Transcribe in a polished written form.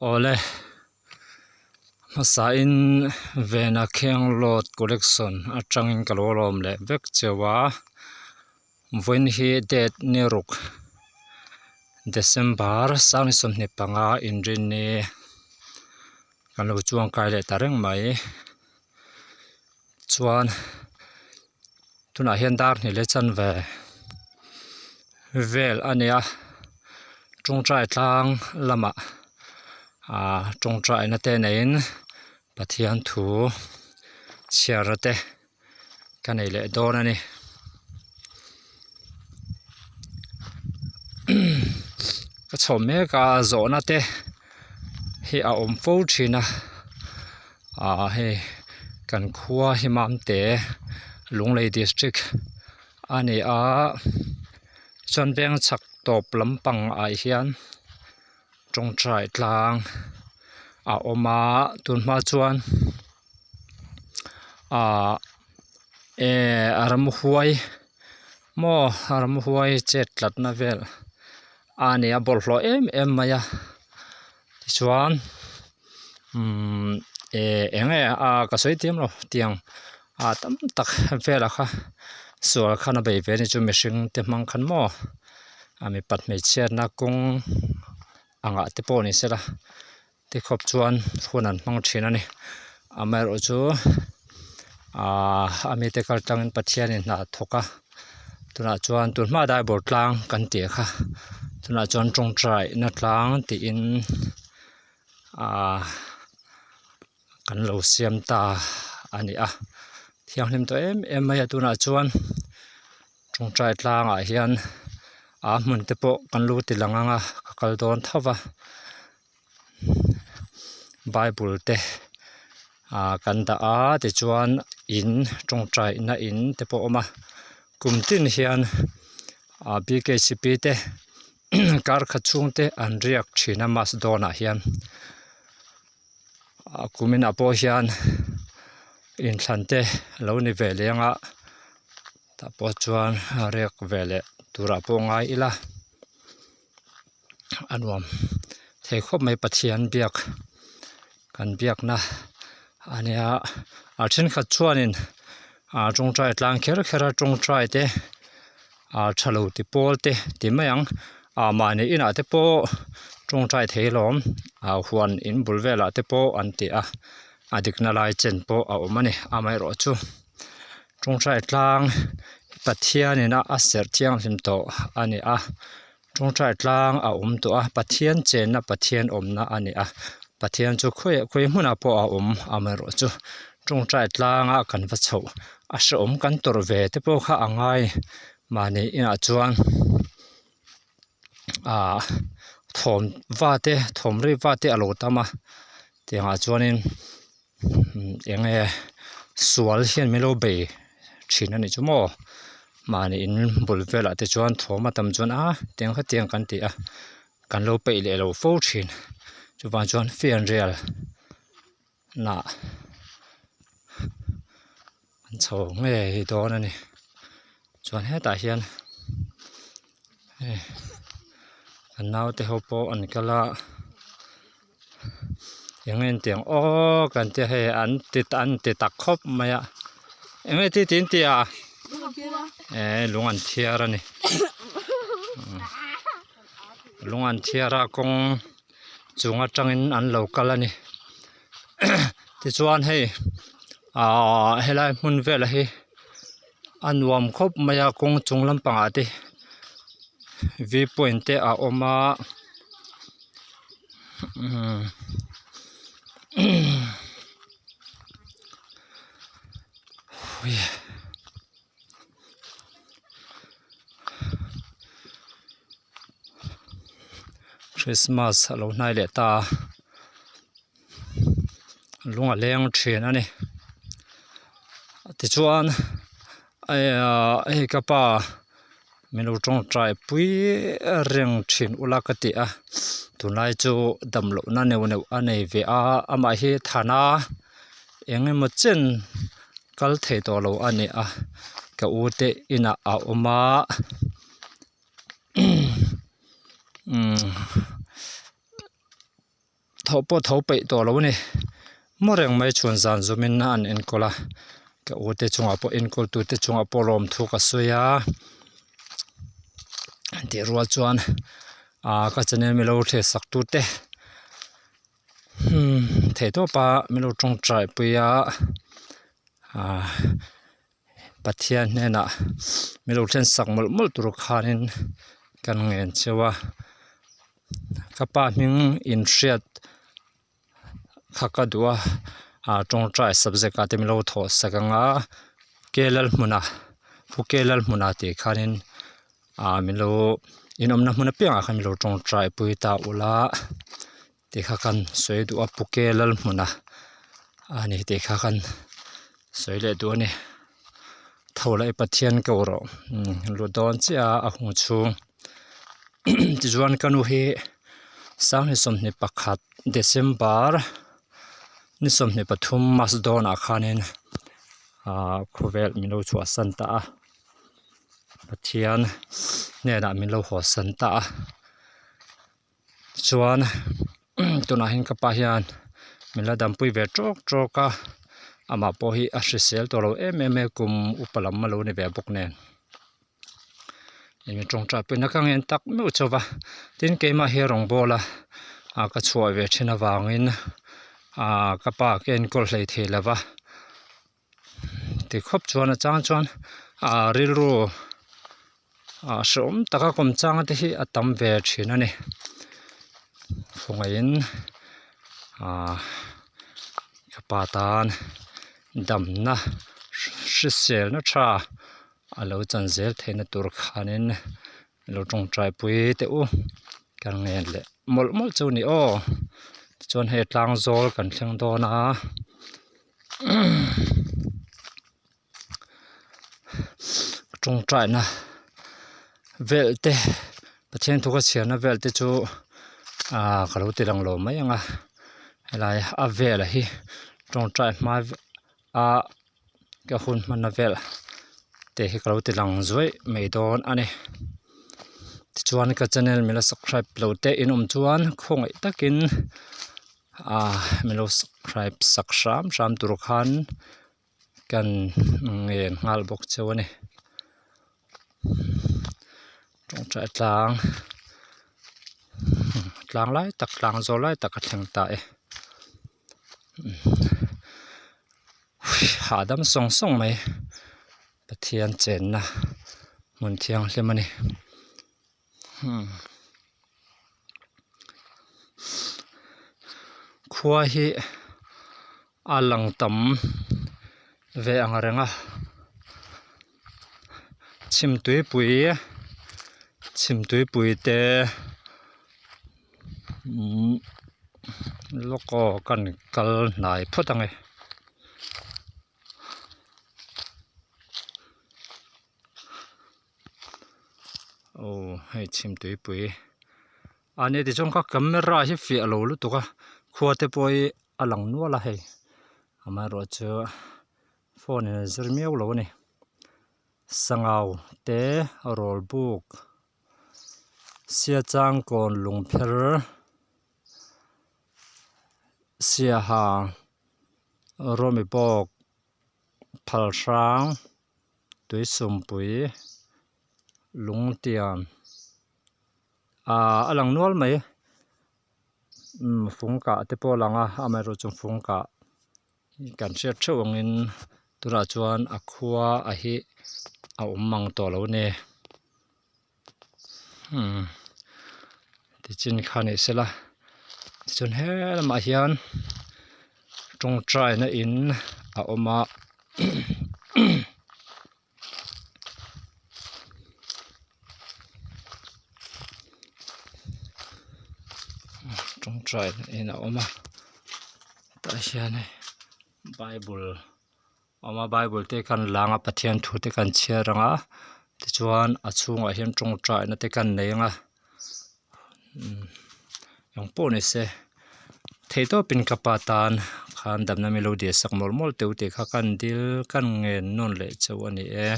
Awle hmasain Vena Khenglawt collection atangin ka lo lawm leh vek cheu a vawiin hi date ni ruk December sang ni 25 inrinni kan lo chuangkai leh ta reng mai chuan tunah hian dar hnih leh chanve vel a ni a tawngtai tlang lamah ahh tawngtaina te neiin Pathian thu chhiarna te ka nei leh dawn a ni ka chho mek a zawhna te hi a awm fo thin a ah hei kan khua hi Mamte Lunglei district a ni a chuan veng chhak tawp lampang ah hian tawngtai tlang a awm a tunhma chuan ah eh a ramhuai maw a ramhuai chet tlatna vel a ni a bawlhhlawh em em mai a tichuan umm eh eng nge a ka sawi tiam lo tiang ah tam tak velah kha sual khan a bei ve a ni chu mihring te hmang khan maw a mipat hmeichhiatna kawng angah te pawh ni sela ti khawp chuan hun an hmang thin a ni amaherawhchu ahh a mite kal tangin Pathianin hna a thawk a tunah chuan tun hma daibawr tlang kan tih kha tunah chuan tawngtai na tlang tiin ahh kan lo siam ta a ni a thianghlim tawh em em mai a tunah chuan tawngtai tlangah hian a hmun te pawh kan lo ti lang ang a ka kal dawn tho va. Bible te ah kan dah a tichuan in tawngtai na in te pawh a awm a kum tin hian ah b k c p te kar khat chhung te an riak thin a mass dawnah hian ah kuminah pawh hian inthlan te lo ni ve leng a tah pawh chuan riak ve leh turah pawh ngai ila. A nuam thei khawp mai Pathian biak kan biakna a nia a thenkhat chuanin ah tawngtai tlang kher kher a tawngtai te ah tha lo ti pawl te ti mai ang ah mahni inah te pawh tawngtai thei alawm ah huan in bul velah te pawh an ti a a dikna lai chen pawh a awm a ni amaherawhchu tawngtai tlang Pathianin a a serh thianghlim tawh a ni a tawngtai tlang a awm tawh a Pathian chenna Pathian awmna a ni a Pathian chu khawiah khawi hmunah pawh a awm amaherawhchu tawngtai tlanga kan va chhoh a hrehawm kan tawrh ve te pawh kha a ngai mahni inah chuan ah thawm va te thawm ri va te a lo tam a tiangah chuanin. Eng nge sual hian min lo bei thin a nih chu maw mahni in bul velah te chuan thawm a tam chuan a tiang kha tiang kan ti a kan lo peih leh lo fo thin chuvang chuan fianrial nah an chho ngei dawn a ni chuan hetah hian hei kan naute ho pawh an kal a. Eng nge tiang aw kan tia hei an ti an ti tak khawp mai a eng nge ti tin tia eh lung an thiar a ni lung an thiar a kawng chung atangin an lo kal a ni tichuan hei ah helai hmun velah hi a nuam khawp mai a kawng chung lampangah te view point te a awm a Christmas a lo hnai leh ta a lung a leng thin a ni tichuan hei ka pa min lo tawngtai pui reng thin ula ka ti a tunlai chu dam loh na neuh neuh a nei ve a amah hi thana eng emaw chen kal thei tawh lo a ni a ka u te inah a awm a umm. Thawh pawh tho peih tawh lo a ni. Maw reng mai chhuan zan zawmin an enkawl a, ka u te chungah pawh enkawl tu te chungah pawh lawmthu ka sawi a, tih rual chuan ah ka channel milo thlir sak tu te umm theihtawp a milo tawngtai pui a ah Pathian hnenah milo thlen sak mawlh mawlh tur khanin kan ngen cheu a, ka pa hming inhriat. Kha ka duh a ah tawngtai subject ah te min lo thawh sak ang a Kelalhmuna Pu Kelalhmuna tih khanin ah min lo inawmna hmun apiangah khan min lo tawngtai pui ta ula tih kha kan sawi duh a Pu Kelalhmuna a ni tih kha kan sawi leh duh a ni. Tho leh Pathian ko rawh lut dawn chiah a a hung chhung tichuan ka nu hi 2021 December ni 23 March dawnah khanin ah khawvel min lo chhuahsan ta a Pathian hnenah min lo hawsan ta a chuan tunah hian ka pa hian min la dampui ve tawk tawk a amah pawh hi a hrisel tawh lo em em a kum upa lam a lo ni ve bawk nen eng tawngtai pawhin a ka ngen tak meuh chauh va tin keimah hi rawngbawl a ah ka chhuah ve thin avangin ah ka pa ka enkawl hlei thei lo va ti khawp chuan a chang chuan ah rilru ah hrehawm taka kawm chang te hi a tam ve thin a ni khawngaihin ah ka pa tan damna hriselna tha a lo chan zel theihna tur khanin lo tawngtai pui teh u kan ngen leh mawlh mawlh chu a ni aw tichuan hei tlang zawl kan thleng dawn a. Tawngtaina vel te Pathian thu ka chhiarna vel te chu ah ka lo ti lang lo mai ang a helai a vel hi tawngtai hma a ka hun hmanna vel te hi ka lo ti lang zuaih mai dawn a ni tichuan ka channel min la subscribe lo te in awm chuan khawngaih takin. Ah min lo subscribe sak hram hram tur khan kan ngen nghal bawk cheu a ni tawngtai tlang tlang lai tak tlang zawl lai tak a thleng ta e hahdam sawng sawng mai Pathian chenna hmun thianghlim a ni. Khua hi a lang tam ve ang reng a chhimtuipui chhimtuipui te umm lawk aw kan kal hnai phawt ang e. Aw hei chhim tuipui a ni tichuan kha camera hi fiah lo lutuk a khua te pawh hi a lang nual a hei amaherawhchu phone in a zir miau lo a ni sangau te rawl buk siachang kawn lungpher siaha rawmi bawk phal hrang. Tuisumpui lungtian ah a lang nual mai umm fung kah te pawh a lang a amaherawhchu fung kah kan hriat theuh angin tunah chuan a khua a hi a awm mang tawh lo a ni umm tichin kha ni sela tichuan he lamah hian tawngtaina in a awm a tawngtaina in a awm a tah hian hei bible. Awm a bible te kan lang a pathian thu te kan chhiar ang a tichuan a chhungah hian tawngtaina te kan nei ang a umm eng pawh ni se theihtawpin ka pa tan khan damna mi lo deh sak mawlh mawlh teuh tih kha kan dil kan ngen nawn leh chauh a ni e.